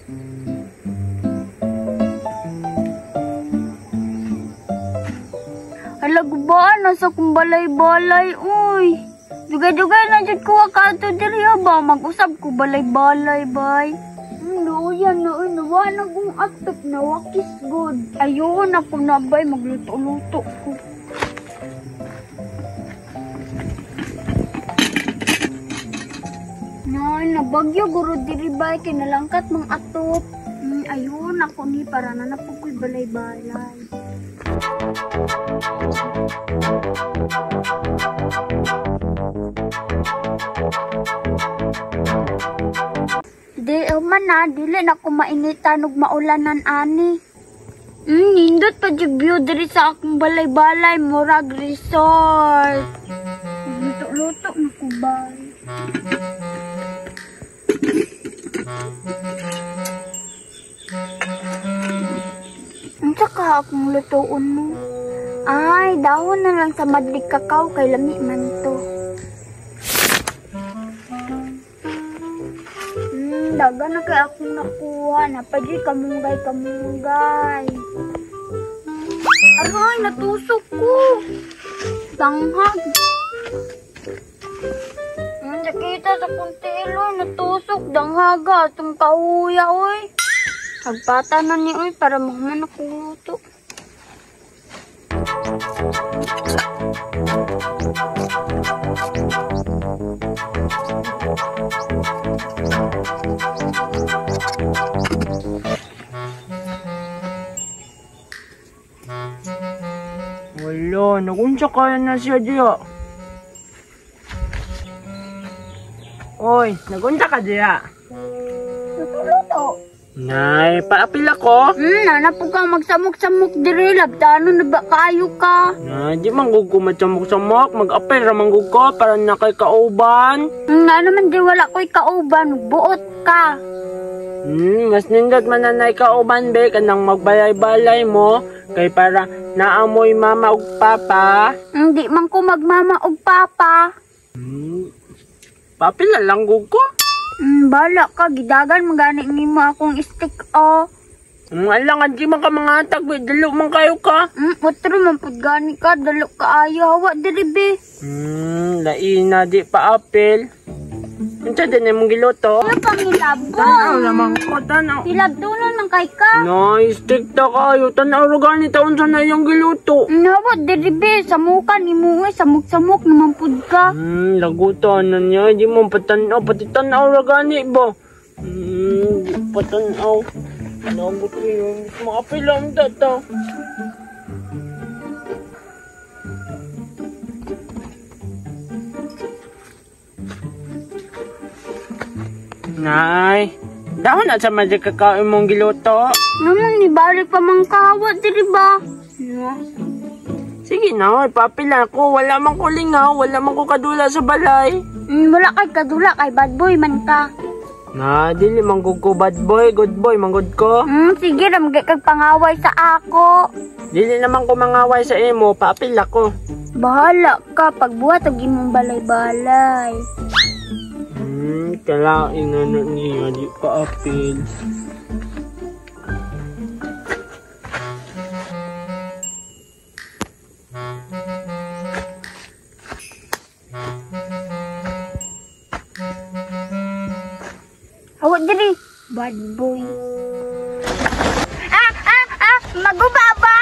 Hala, gubaan na sa kong balay-balay, uy. Dugay-dugay na jud ko kadto diri ba mag-usab ko balay-balay bay. Luya na uy, nawa na kong atop na wakis good. Ayun ako na bay, magluto-luto ko. Nay, nabagyo guro diri bay, kinalangkat mang atop. Ayun ako ni para na napukoy balay-balay. Di man na, dili na ko mainitan ug maulanan ani. Nindot pa jud view diri sa akong balay-balay, murag resort. Luto-luto na ko bay. Unsa ka akong lutoon mo? Ay, dahon na lang sa madlig kakao kay lami man to. Daga na kay akong nakuha. Napadyoy kamunggay-kamunggay. Aray, natusok ko. Tanghag. Nakita sa kuntilo, natusok. Danghaga, itong kahuya, oy. Pagpata na ni, oy, para mahuman ako luto. Wala, nagunsa kaya na siya diya. Oy, nagunsa ka diya. Luto-luto. Nay, paapil ako. Nana po ka magsamok-samok diri, labtano na ba kayo ka? Nay, di manggug ko magsamok-samok, mag-apil ra manggug ko para na kay kauban. Nga naman di wala ko'y kauban, buot ka. Mas nindot man na nay kauban be, kanang magbalay-balay mo, kay para naamoy mama ug papa. Hindi man ko magmama ug papa. Paapil na lang gug ko. Bala ka, gidagan magani nimo akong stick o. Alangan di man ka mga tag, dalo man kayo ka. Otro man pud gani ka, dalo kaayo hawa diri be. Lain na di pa apil. Unsa din imong giluto? Ano pang hilabon? Tanaw naman ko, tanaw. Hilabdonon man kay ka. Nay, stick ta kayo, tanaw ra gani ta unsa na iyong giluto. Hawa diri be, samukan nimo oy, samok-samok naman pud ka. Lagutan na niya, di mo patanaw, pati tanaw ra gani ba? Di patanaw. Nagot ko yun, makapilang tata. Nay, dahon na sa magic kakao imong giluto. Naman, ibalik pa mang kawa, diri ba? Sige na, oy, papila ko. Wala man ko lingaw, wala man ko kadula sa balay. Wala kay kadula, kay bad boy man ka. Na, dili manggug ko bad boy, good boy, manggod ko. Sige, ramgay kag pangaway sa ako. Dili naman ko mangaway sa imo, paapil ako. Bahala ka, pagbuhat og imong balay-balay. Kalain na na niya, di pa apil. Hawa diri, bad boy. Ah, ah, ah, maguba ba?